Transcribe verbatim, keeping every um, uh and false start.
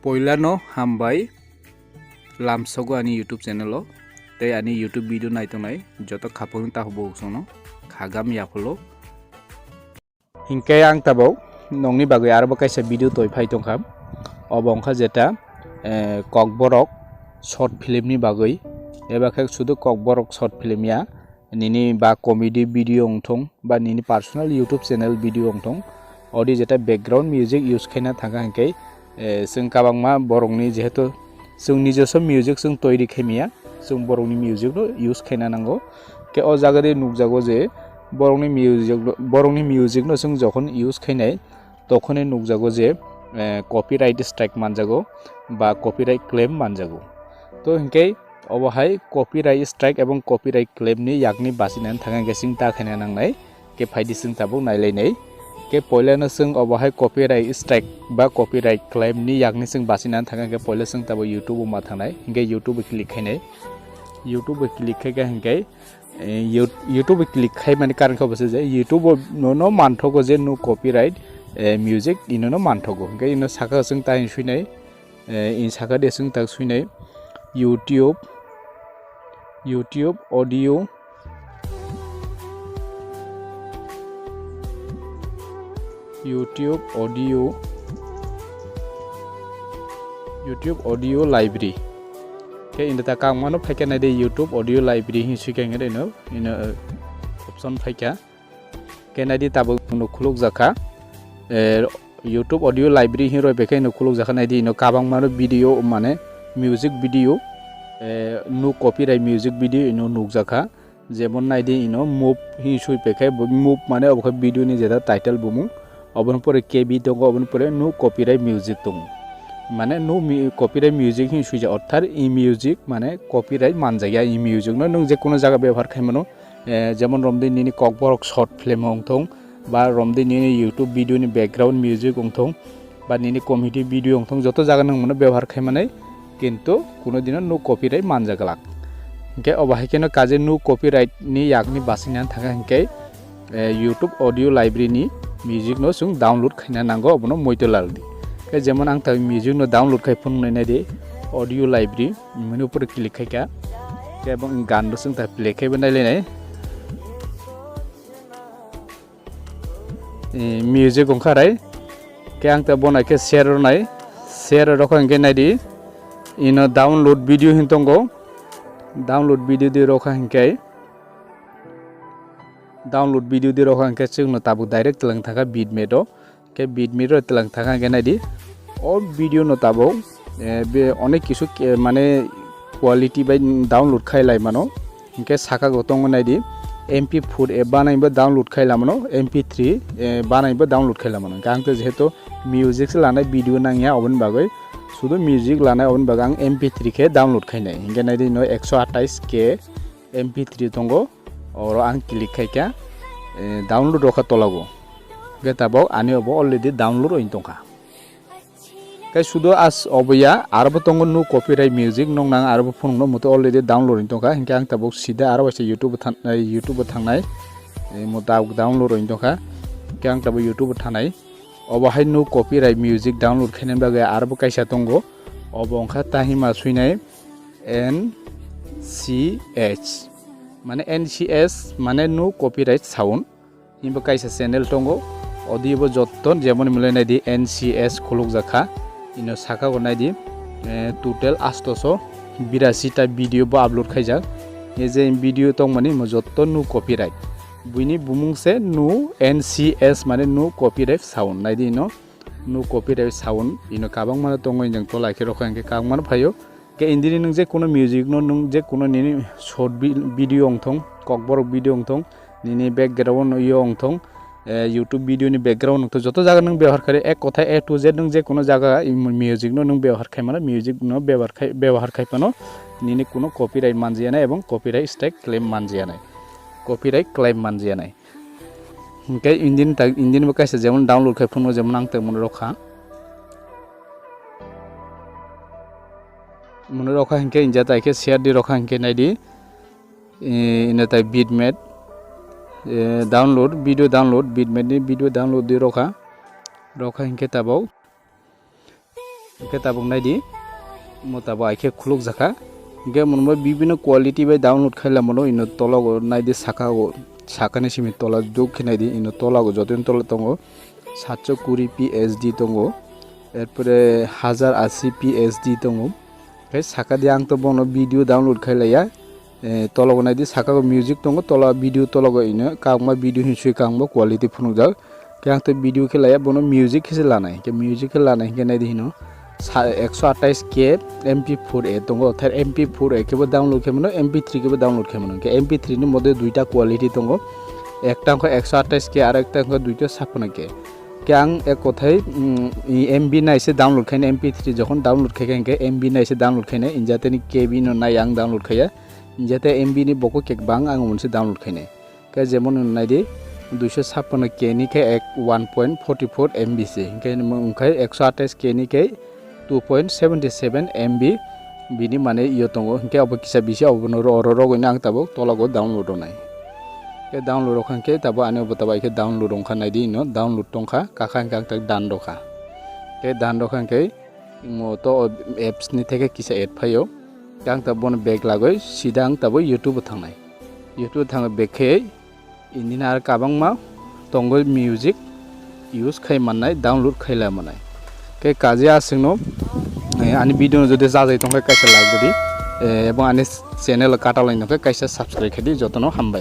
Poilano hambai lamsogo ani YouTube channel o, tei ani YouTube video naitongnai joto khapangni takhuk bukhuk songno khagam yaphalo. Hinkhe ang tabuk nongni bagwi arobo kaisa video toi phai tongkha, obo wngkha jeta, eh, Kokborok short film ni bagwi, eba khe sudu Kokborok short film ya, nini ba comedy video wngthung ba nini personal YouTube channel video wngthung, odi jeta background music use khaina thangkha hinkhe, eh, chwng kabangma borokni jehetu chwng nijoso music chwng toiri khaimaya, chwng borokni music no use khaina nango. Khe o jaga de nukjago je borokni music no, borokni music no chwng jokhon use khainai, tokhone nukjago je, eh, copyright strike manjago ba copyright claim manjago. To hinkhe obo hai copyright strike ebong copyright claim ni yakni bachina thangkha hinkhe chwng ta khaina nangnai. Khe phaidi chwng tabuk nailainai. Khe poilano chwng obo hai copyright strike ba copyright claim ni yakni chwng bachina thangkha hinkhe poila chwng tabuk YouTube o ma thangnai. Hinkhe YouTube o click khainai. YouTube o click khaikha hinkhe, eh, You-, YouTube o click khaimani karon khe obo se je YouTube o no, no manthogo je no copyright, eh, music ino no manthogo. Hinkhe ino saka chwng ta hin suinai. Eh, in saka de chwng tak suinai YouTube, YouTube audio, YouTube audio, YouTube audio library. Khe in ta kangmano phaikha nai de YouTube audio library hin suikha nai de no, ino, eh, option phaikha. Khe naidi tabuk no khulukjakha, eh, YouTube audio library hinwi bai khe no khulukjakha, naidi ino kabangma no video mane music video, eh, no copyright music video ino nukjakha, jemon naidi ino move hin sui bai khe bo move mane obo khe video ni jeta title bumung, oboni pore K B tongo, oboni pore no copyright music tongo, mane no mi-, copyright music hin suija orthat i music mane copyright manjakya, i music no nwng je kono jaga bebohar khaimano. Eh, jemon romdi nini Kokborok short film wngthung, ba romdi nini YouTube video ni background music wngthung, ba nini comedy video wngthung, joto jaga nwng mono bebohar khaimani, kintu kuno dino no copyright manjaglak. Hinkhe obo hai kheno kaje no copyright ni yakni basingna thangkha hinkhe, eh, YouTube audio library ni music no chwng download khaina nango, obono muitu laldi. Khe jemon ang ta music no download khai phunuknai naidi audio library. Mini upor click khai kha. Khe bo gan rw sung ta play khai bo nai lai nai. Eh, music ongkha rai. Khe ang ta bo nai khe share rw nai. Share rw kha hwnkhe nai di. Ino download video hin tongo. Download video di rw kha hwnkhe. Download video di rw kha hwnkhe chwng no tabuk direct twlang thangkha bitmate o. Khe bitmate rw twlang thangkha hwnkhe nai di. O video no tabuk, eh, be onek kisu ke-, mane quality bai download khai lai mano. Hinkhe saka go tongo nai di. M P four A banai bo download khai la mano. M P three, eh, banai bo download khai la mano. Hinkhe ang to jehetu music se lanai video nangya oboni bagwi. Sudu music lanai oboni bagwi ang M P three khe download khai nai. Hinkhe nai di no ekso atais K M P three tongo. Oro ang click khai kha, eh, download rw kha tola go. Hinkhe tabuk ani obo already download oi tongkha. Khe sudu as obo ya, aro bo tongo no copyright music, nong nang aro bo phone no muto already download oi tongkha. Hinkhe ang tabuk sida aro waisa YouTube than-, eh, YouTube thangnai, eh, mo tabuk download oi tongkha. Hinkhe ang tabuk YouTube thanai. Obo hai no copyright music download khainani bagwi aro bo kaisa tongo. Obo wngkha tahima suinai N C S. Mane N C S mane no copyright sound. Himba kaisa channel tongo. Odi bo jotto jemon milai nai di N C S khulukjakha. Ino saka go nai di, eh, total astoso birasi ta video bo upload khaijak. Ye je video tongmani mo jotto no copyright. Buini bumung se no N C S mane no copyright sound. Nai di ino no copyright sound. Ino kabang mano tongo injang tola khe rokha hinkhe kabang mano phaio. Khe indini nwng je kuno music no nwng je kuno nini short vi-, video wngthong, kokborok video wngthong, nini background yo wngthong, eh, YouTube video ni background wngthong, joto jaga nwng bebohar khai, ek kotha A to Z nwng je kuno jaga i mu-, music no nwng bebohar khai mano, music no bebohar khai, bebohar khai phano nini kuno copyright manjiya nai ebong copyright strike claim manjiya nai, copyright claim manjiya nai. Hinkhe indini ta-, indini bo kaisa jemon download khai phunukgo jemon ang tongmani rokha. Mwnwi rokha hinkhe inja tai khe share di rokha hinkhe nai di. Eh, ino tai bitmate, eh, download, video download, bitmate ni video download di rokha. Rokha hinkhe tabuk. Hwnkhe tabuk naidi, mo tabuk aikhe khuluk jakha. Hwnkhe mono bibino quality bai download khaila mono ino tologo naidi saka o, sakani simi tola duk khe naidi ino tologo jotono tola tongo. Satso kuri P S D tongo, erpore hajar asi P S D tongo. Hwnkhe saka di ang to bono video download khailaiya. Eh, tologo naidi saka o music tongo, tola video tologo ino kakma video hinsui kakma quality phunukjak. Khe ang to video khe laya bono music khe se lanai. Khe music khe lanai hwnkhe naidi hino sa-, ekso atais K M P four A tongo, thar M P four A khe bo download khe mano, M P three khe bo download khe mano. Hwnkhe M P three ni model duita quality tongo. Ekta wngkha ekso atais K, aro ekta wngkha duita sapano K. Khe ang ek kothai, mm, i M B nai se download khainai, M P three jokhon download khaikha hwnkhe M B nai se download khainai, injateni K B no nai ang download khaiya, injate M B ni bokol kek bang ang monse download khainai. Khe jemon naidi, duiso sapano K ni khe ek one point forty four M B se, hwnkhe wngkhai ekso atais K ni khe two point seven seven M B bini mane iyo tongo, hwnkhe obo kisa bisi obono ro-, oro rogwino ang tabuk tologo download rwnai. Khe download rwkha hwnkhe tabuk ani obo tabuk khe download wngkha naidi ino download tongkha, kakha hwnkhe ang tak done rwkha. Khe done rwkha hwnkhe imo to apps ni theke kisa ad phaio, khe ang tabuk bono back lagwi sida ang tabuk YouTube o thangnai. YouTube thang back khe inina ar kabangma tongo music use khai mannai, download khaila mannai. Khe kaje aswkno, eh, ani video no jodi jajai tongkha kaisa like rwdi, eh, ebong ani channel katalai nokhe kaisa subscribe khaidi, jotono hambai.